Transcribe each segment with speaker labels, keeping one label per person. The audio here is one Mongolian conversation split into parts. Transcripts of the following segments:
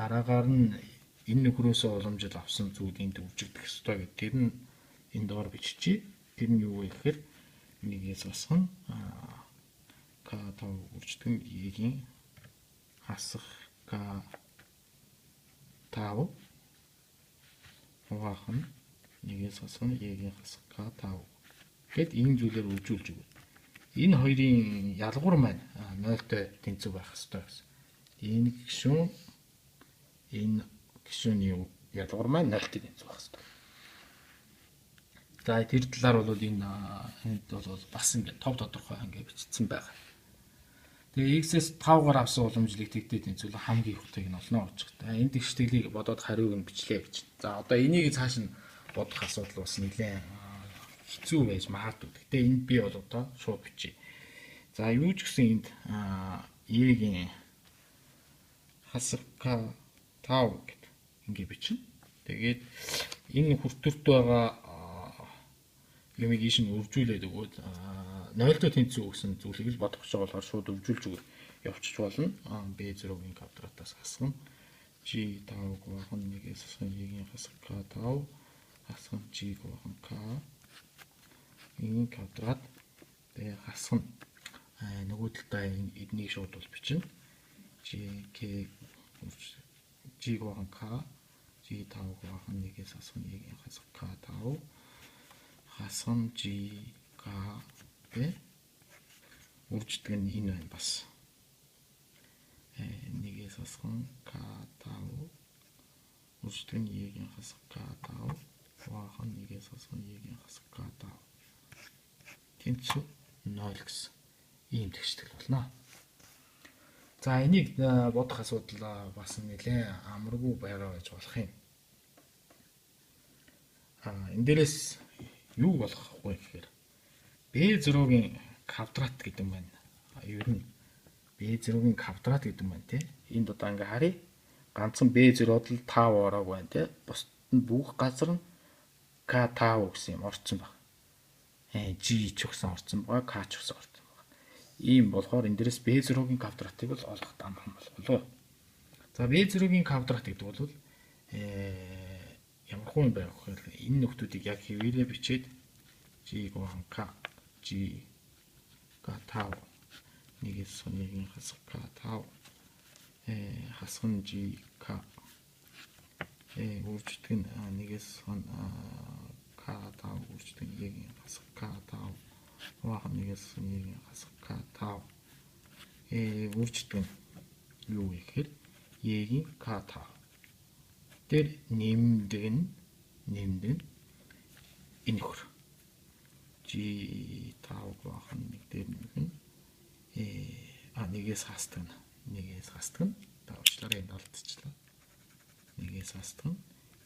Speaker 1: Дараагаар нь энэ нөхрөөсөө уламжил авсан зүйл энд үржигдэх ёстой гэдэг. Тэр нь энэ доор биччихье. Тэр нь юу вэ гэхээр нэгээс хасах нь К5 үржигдэх нь E-ийн хасах К5 хуваах нь нэгээс хасах нь E-ийн хасах К5 гэд энэ зүйлээр үржүүлж өгнө. Энэ хоёрын ялгуур маань 0-тэй тэнцүү байх ёстой гэсэн. Энэ гишүүн энэ гишүүний ялгуур маань 0-тэй тэнцүү байх ёстой. За тэр талаар бол энэ энд бол бас ингээд тов тодорхой ингээд бичсэн байгаа. Тэгээ x-ээс 5-аар авсан уламжлалыг тэгтээ тэнцвүүлэх хамгийн их утгыг нь олно гэж байна. Энэ тэгштэглийг бодоод хариуг нь бичлээ гэж. За одоо энийг цааш нь бодох асуудал бас нэлээд хэцүү байж магадгүй. Гэтэ энд би бол одоо шууд бичье. За юу ч гэсэн энд E-ийн хасах К5 гэд ингэ бичнэ. Тэгээд энэ хүртүрт байгаа юмыг ийш нь үржүүлээд өгөөд 0-д тэнцүү гэсэн зүйлийг л бодох гэж байгаа болохоор шууд үржүүлж өгөх явчих болно. B0-ийн квадратаас хасах нь G5 гуваах нь 1-ээс хасах нь E-ийн хасах К5 хасах нь G гуваах нь К E-ийн квадрат тэгээ хасах нь нөгөө талдаа эднийг шууд бол бичнэ. G K G гуваах нь К G5 гуваах нь 1-ээс хасах нь E-ийн хасах К5 хасах нь G K тэ үрждэг нь энэ байна бас. 1-ээс хасах нь К5 үрждэг нь E-ийн хасах К5 хуваах нь 1-ээс хасах нь E-ийн хасах К5 тэнцүү 0 гэсэн ийм тэгштгэл болно. За энийг бодох асуудал бас нэлээд амаргүй байгаа байж болох юм. Энэ дээрээс юу болох вэ гэхээр B0-ийн квадрат гэдэг нь байна. Ер нь B0-ийн квадрат гэдэг нь байна тий. Энд одоо ингээ харъя. Ганцхан B0-д л 5 ороог байна тий. Бусд нь бүх газар нь К5 гэсэн юм орцсон баг. G ч гэсэн орцсон байгаа, К ч гэсэн орцсон байгаа. Ийм болохоор энэ дээрээс B0-ийн квадратыг бол олох амархан болголоо. За B0-ийн квадрат гэдэг бол ямар хүн байх вэ гэхээр энэ нөхдүүдийг яг хэвээрээ бичээд G гуваан К G К5 нэгээс 1-ийн хасах К5 хасах нь G К үрждэг нь нэгээс К5 үрждэг нь E-ийн хасах К5 хуваах нь нэгээс 1-ийн хасах К5 үрждэг нь юу вэ гэхээр E-ийн К5 дээр нэмдэг нь энэ нөхөр G5 гуваах нь 1 дээр нэмэх нь нэгээс хасдаг нь нэгээс хасдаг нь та уучлаарай энд алдчихлаа. Нэгээс хасдаг нь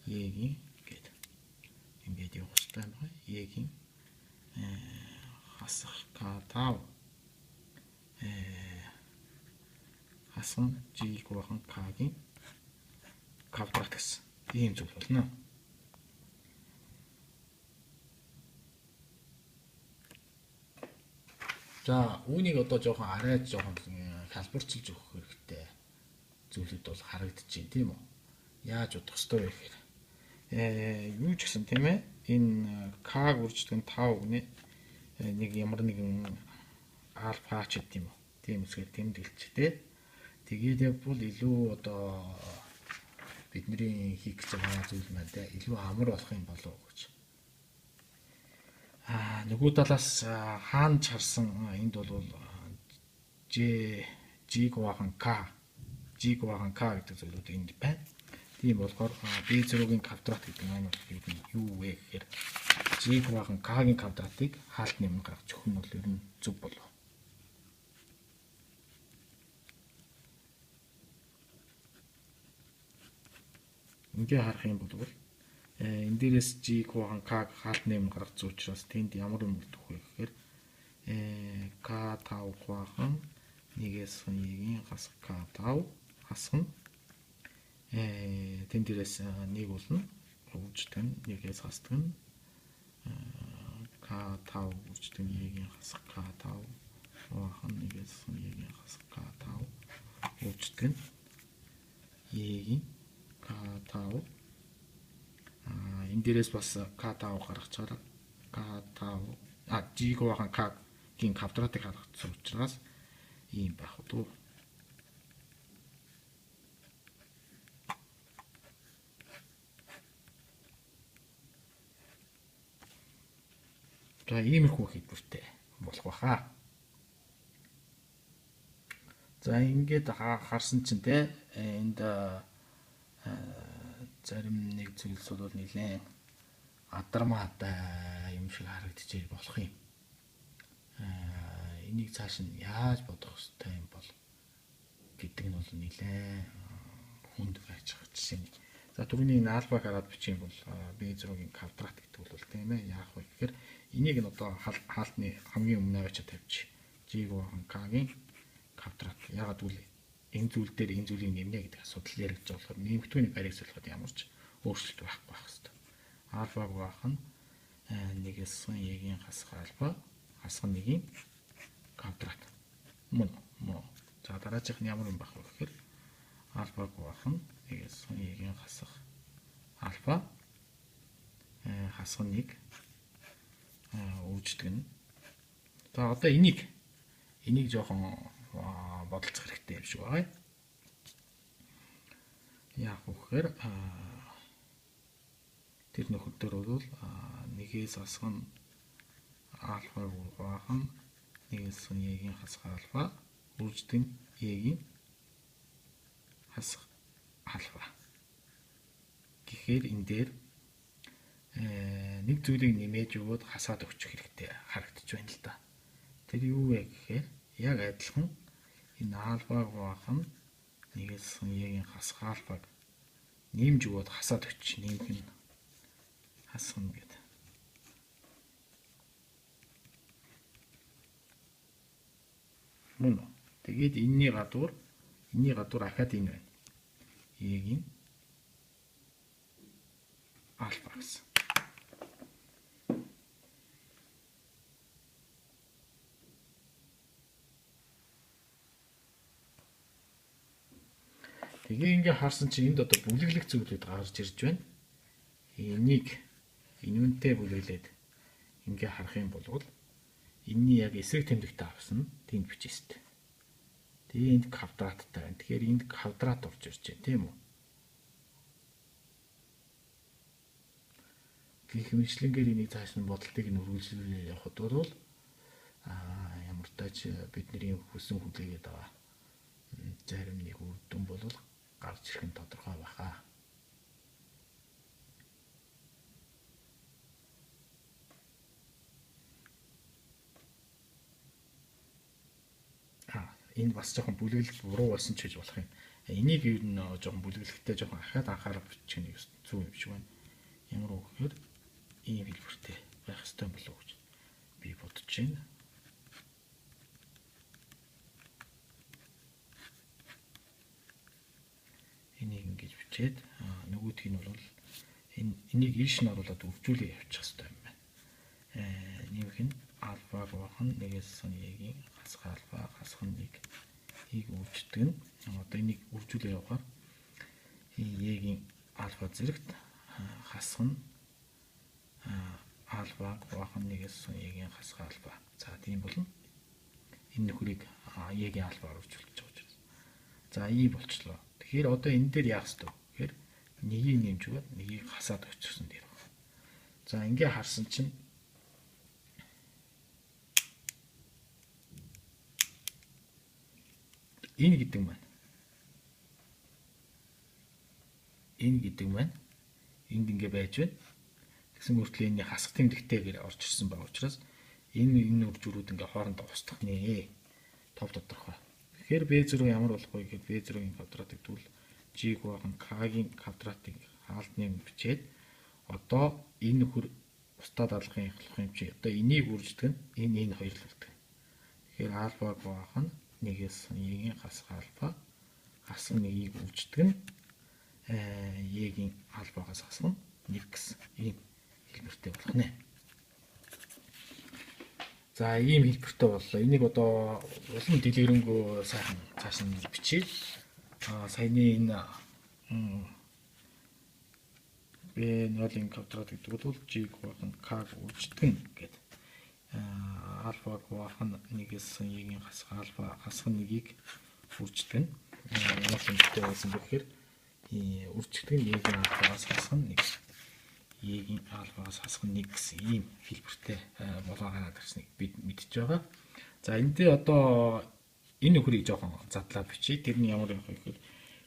Speaker 1: E-ийн гээд ингээд явах хэрэгтэй юм байна. E-ийн хасах К5 хасах нь G гуваах нь К-гийн квадрат гэсэн ийм зүйл болно. За үүнийг одоо жоохон арай жоохон хэлбэрчилж өгөх хэрэгтэй зүйлүүд бол харагдаж байна тийм үү? Яаж удах ёстой вэ гэхээр юу ч гэсэн тийм ээ энэ К үрждэг нь 5 гэнэ нэг ямар нэгэн альфа ч гэдэг юм уу? Тийм үсгээр тэмдэглэж тий. Тэгээд явбал илүү одоо бидний хийх гэж байгаа зүйл маань тий илүү амар болох юм болов уу гэж. Нөгөө талаас хаана ч харсан энд бол G G гувахан К G гувахан К гэдэг зүйлүүд энд байна. Тийм болохоор B0-ийн квадрат гэдэг маань бол ер нь юу вэ гэхээр G гувахан К-гийн квадратыг хаалт нэмэн гаргаж өгөх нь бол ер нь зөв болов. Ингээ харах юм бол энэ дээрээс G гувахан К хаалт нэмэн гаргаж учраас тэнд ямар юм үлдэх вэ гэхээр К5 гувахан 1-ээс 1-ийн хасах К5 хасах нь тэн дээрээс 1 болно. Үрждэг нь 1-ээс хасдаг нь К5 үрждэг нь 1-ийн хасах К5 хуваах нь 1-ээс 1-ийн хасах К5 үрждэг нь E-гийн K5 энэ дээрээс бас K5 гаргачаараа K5 G хуваах нь K-гийн квадратыг харагдсан учраас ийм байх уу. За иймэрхүү хэлбэртэй болох байхаа. За ингээд харсан чинь те энд зарим нэг зүйлс бол нэлээд адармаатай юм шиг харагдчихэж болох юм. Энийг цааш нь яаж бодох ёстой юм бол гэдэг нь бол нэлээд хүнд байж байгаа жишээ нь. За түрүүний энэ альфа хараад бичих юм бол B0-ийн квадрат гэдэг бол тийм ээ яах вэ гэхээр энийг нь одоо хаалтны хамгийн өмнө авчиж тавьчих. G-ийн K-гийн квадрат. Ягаад гэвэл энэ зүйл дээр энэ зүйлийг нэмнэ гэдэг асуудал яригдж байгаа болохоор нэмэгдүүний байрыг солиход ямар ч өөрчлөлт байхгүй байх хэвээр. Альфа гуах нь 1-ээс E-гийн хасах альфа хасах 1-ийн квадрат. Мөн мөн. За дараачих нь ямар юм байх вэ гэхээр альфа гуах нь 1-ээс E-гийн хасах альфа хасах 1 үүждэг нь. За одоо энийг жоохон бодолцох хэрэгтэй юм шиг байгаа. Яах вэ гэхээр тэр нөхөр дээр бол 1-ээс хасах нь альфа гуах нь 1-ээс E-гийн хасах альфа үрждэг нь E-гийн хасах альфа. Тэгэхээр энэ дээр нэг зүйлийг нэмэж өгөөд хасаад өгчих хэрэгтэй харагдаж байна л да. Тэр юу вэ гэхээр яг адилхан энэ альфа гуах нь 1-ээс E-гийн хасах альфаг нэмж өгөөд хасаад өгчих. Нэмэх нь хасна гэдэг. Мөн үү? Тэгээд энэний гадуур ахаад энэ байна. E-гийн альфа гэсэн. Тэгээ ингээ харсан чинь энд одоо бүлэглэх зүйлүүд гарч ирж байна. Энийг энүүнтэй бүлэглээд ингээ харах юм бол энэний яг эсрэг тэмдэгтээ авсан тэнд бичээстэй. Тэгээ энд квадраттай байна. Тэгэхээр энд квадрат орж ирж байна, тийм үү? Гэх мэтчилэнгээр энийг цааш нь бодолтыг нь үргэлжлүүлээ явахад бол ямар тач бидний хүсэн хүлээгээд байгаа зарим нэг үр дүн бол гарч ирэх нь тодорхой байхаа. Энэ бас жоохон бүлэглэл буруу болсон ч гэж болох юм. Энийг ер нь жоохон бүлэглэхдээ жоохон ахаад анхаарал бичих нь зөв юм шиг байна. Ямар үг гэхээр ийм хэлбэртэй байх ёстой болов уу гэж би бодож байна. Энийг ингэж бичээд нөгөөдг нь бол энийг ийш нь оруулаад өвжүүлээ явуучих ёстой юм байна. Нэмэх нь альфа гуах нь 1-ээс E-гийн хасах альфа хасах 1 ийг үрждэг нь одоо энийг үржүүлээ явахаар E-гийн альфа зэрэгт хасах нь альфа гуах нь 1-ээс E-гийн хасах альфа. За тийм болно. Энэ нөхрийг E-гийн альфаар үржүүлж байгаа учраас. За ийм болчлоо. Тэгэхээр одоо энэ дээр яах ёстой вэ гэхээр нэгийг нэмж өгөөд нэгийг хасаад өгчихсөн дээр байна. За ингээ харсан чинь энэ гэдэг маань. Энэ гэдэг маань энд ингээ байж байна. Тэгсэн мөртлөө энэний хасах тэмдэгтэйгээр орж ирсэн байгаа учраас энэ үржүүрүүд ингээ хоорондоо устгах нэ. Тов тодорхой. Тэгэхээр B0 ямар болох вэ гэхэд B0-ийн квадратыг тэгвэл G гуах нь K-гийн квадратыг хаалт нэм бичээд одоо энэ нөхөр устдаа даалгын эхлэх юм чи одоо энийг үрждэг нь энэ хоёр л болдог. Тэгэхээр альфа гуах нь 1-ээс E-гийн хасах альфа хасах 1-ийг үрждэг нь E-гийн альфагаас хасах нь 1 гэсэн ийм хэлбэртэй болох нэ. За ийм хэлбэртэй боллоо. Энийг одоо улам дэлгэрэнгүй сайхан цааш нь бичье. Саяны энэ B0-ын квадрат гэдэг бол G хуваах нь K үрждэг нь гэдэг. Альфа хуваах нь 1-ээс E-ийн хасах альфа хасах нь 1-ийг үрждэг нь. Ямар тэмдэгтэй байсан бэ гэхээр үржигдэг нь E-ийн альфагаас хасах нь 1. E-ийн альфагаас хасах нь 1 гэсэн ийм хэлбэртэй болоо гараад ирснийг бид мэдж байгаа. За энэ дээр одоо энэ нөхрийг жоохон задлаа бичье. Тэр нь ямар байх вэ гэхээр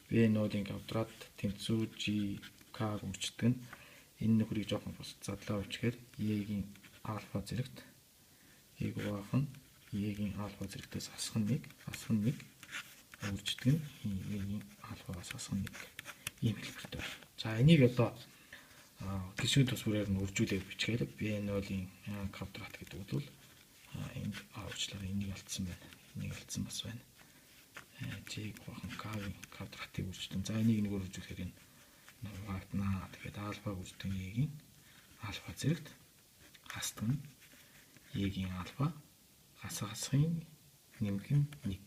Speaker 1: B0-ын квадрат тэнцүү G K үрждэг нь энэ нөхрийг жоохон бас задлаа бичгээр E-ийн альфа зэрэгт E хуваах нь E-ийн альфа зэрэгтээс хасах нь 1, хасах нь 1 үрждэг нь E-ийн альфагаас хасах нь 1 ийм хэлбэртэй байна. За энийг одоо гишүүн тус бүрээр нь үржүүлээд бичгээр B0-ын квадрат гэдэг бол энд уучлаарай, энийг алдсан байна. Энийг алдсан бас байна. G хуваах нь K-ийн квадратыг үрждэг. За энийг нэгээр үржүүлэхээр энэ хуваагдана. Тэгээд альфа үрждэг E-ийн альфа зэрэгт хасдаг нь E-ийн альфа хасах хасахын нэмэх нь 1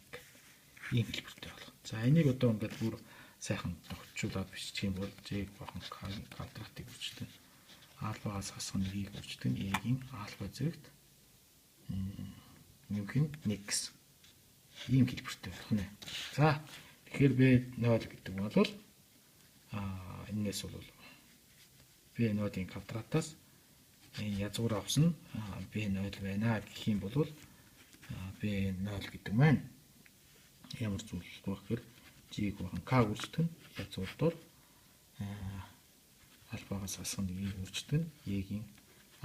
Speaker 1: ийм хэлбэртэй болох. За энийг одоо ингээд бүр сайхан тохижуулаад бичих юм бол G хуваах нь K-ийн квадратыг үрждэг. Альфагаас хасах нь 1-ийг үрждэг. E-ийн альфа зэрэгт нэмэх нь 1 гэсэн ийм хэлбэртэй болох нэ. За тэгэхээр B0 гэдэг нь бол энэс бол B0-ын квадратаас энэ язгуур авсан B0 байна гэх юм бол B0 гэдэг маань ямар зүйл вэ гэхээр G хуваах нь K үрждэг нь язгуур дор альфагаас хасах нь 1-ийг үрждэг нь E-ийн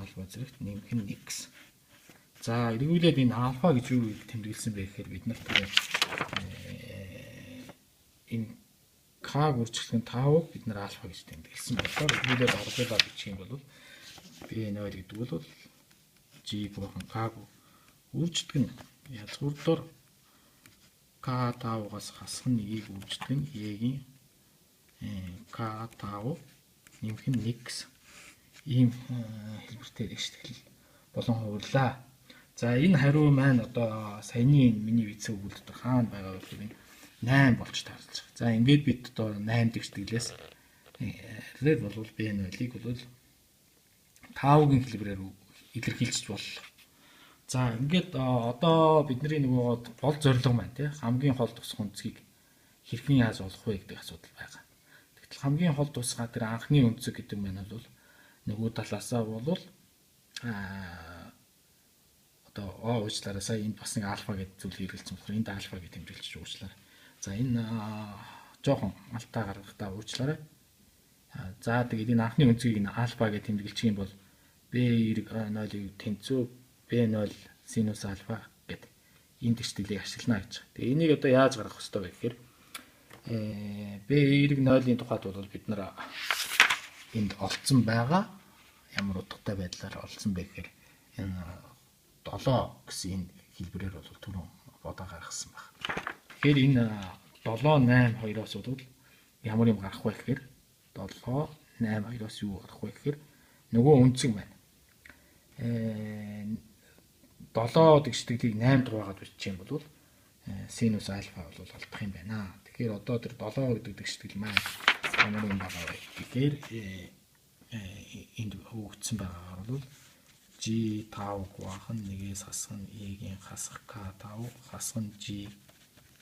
Speaker 1: альфа зэрэгт нэмэх нь 1 гэсэн. За эргүүлээд энэ альфа гэж юу тэмдэглэсэн бэ гэхээр бид нарт энэ K үржих нь 5-ыг бид нар альфа гэж тэмдэглэсэн болохоор эргүүлээд оруулаад бичих юм бол B0 гэдэг бол G хуваах нь K үрждэг нь язгуур дор K5-аас хасах нь 1-ийг үрждэг нь E-ийн K5 нэмэх нь 1 гэсэн ийм хэлбэртэй тэгштгэл болон хувирлаа. За энэ хариу маань одоо саяны миний виц өгүүлэл дотор хаана байгаа вэ гэвэл 8 болж таарч байгаа. За ингээд бид одоо 8 тэгштэглээс тэрээр бол B0-ыг бол 5-гийн хэлбэрээр илэрхийлж боллоо. За ингээд одоо бидний нөгөө гол зорилго маань тий хамгийн хол тусах өнцгийг хэрхэн яаж олох вэ гэдэг асуудал байгаа. Тэгтэл хамгийн хол тусгаа тэр анхны өнцөг гэдэг маань бол нөгөө талаасаа бол одоо уучлаарай сая энд бас нэг альфа гэдэг зүйл хэрэглэсэн болохоор энд альфа гэж тэмдэглэж уучлаарай. За энэ жоохон алтаа гаргахдаа уучлаарай. За тэгээд энэ анхны өнцгийг энэ альфа гэж тэмдэглэх юм бол B0-ыг тэнцүү B0 синус альфа гэд энэ тэгштэглийг ашиглана гэж. Тэгээ энийг одоо яаж гаргах ёстой вэ гэхээр B0-ийн тухайд бол бид нар энд олцсон байгаа. Ямар утгатай байдлаар олцсон бэ гэхээр энэ 7 гэсэн энэ хэлбэрээр бол түрүүн бодоо гаргасан баг. Тэгэхээр энэ 7 8 2-оос бол ямар юм гарах вэ гэхээр 7 8 2-оос юу гарах вэ гэхээр нөгөө өнцөг байна. 7 тэгштэглийг 8 хуваагаад бичих юм бол синус альфа бол олдох юм байна. Тэгэхээр одоо тэр 7 гэдэг тэгштгэл маань ямар юм байгаа вэ гэхээр энд өгөгдсөн байгаагаар бол G5 хуваах нь 1-ээс хасах нь E-ийн хасах K5 хасах нь G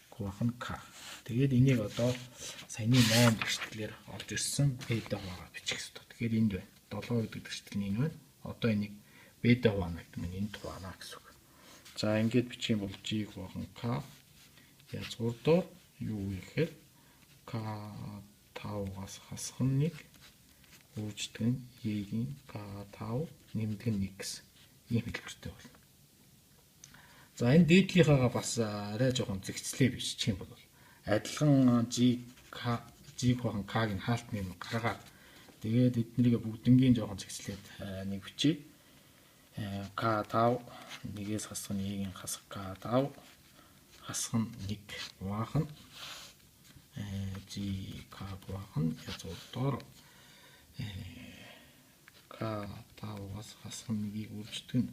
Speaker 1: хуваах нь K. Тэгээд энийг одоо саяны 8 тэгштэглээр олж ирсэн B-д хуваагаад бичих хэрэгтэй. Тэгэхээр энд байна. 7 гэдэг тэгштгэл нь энэ байна. Одоо энийг B-д хуваана гэдэг нь энд хуваана гэсэн үг. За ингээд бичих юм бол G хуваах нь K язгуур доор юу вэ гэхээр K5-аас хасах нь 1 үрждэг нь E-ийн K5 нэмдэг нь 1 гэсэн ийм хэлбэртэй болно. За энэ дээдлийнхаагаа бас арай жоохон зэгцлээ бичих юм бол адилхан G K G хуваах нь K-г нь хаалт нэм гаргаад тэгээд эднэрийг бүгднгийн жоохон зэгцлээд нэг бичье. K5 1-ээс хасах нь E-ийн хасах K5 хасах нь 1 хуваах нь G K хуваах нь язгуур доор K5-аас хасах нь 1-ийг үрждэг нь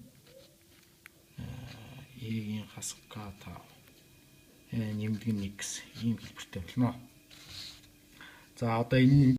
Speaker 1: E-ийн хасах K5 нэмдэг нь 1 гэсэн ийм хэлбэртэй болно. За, одоо энэ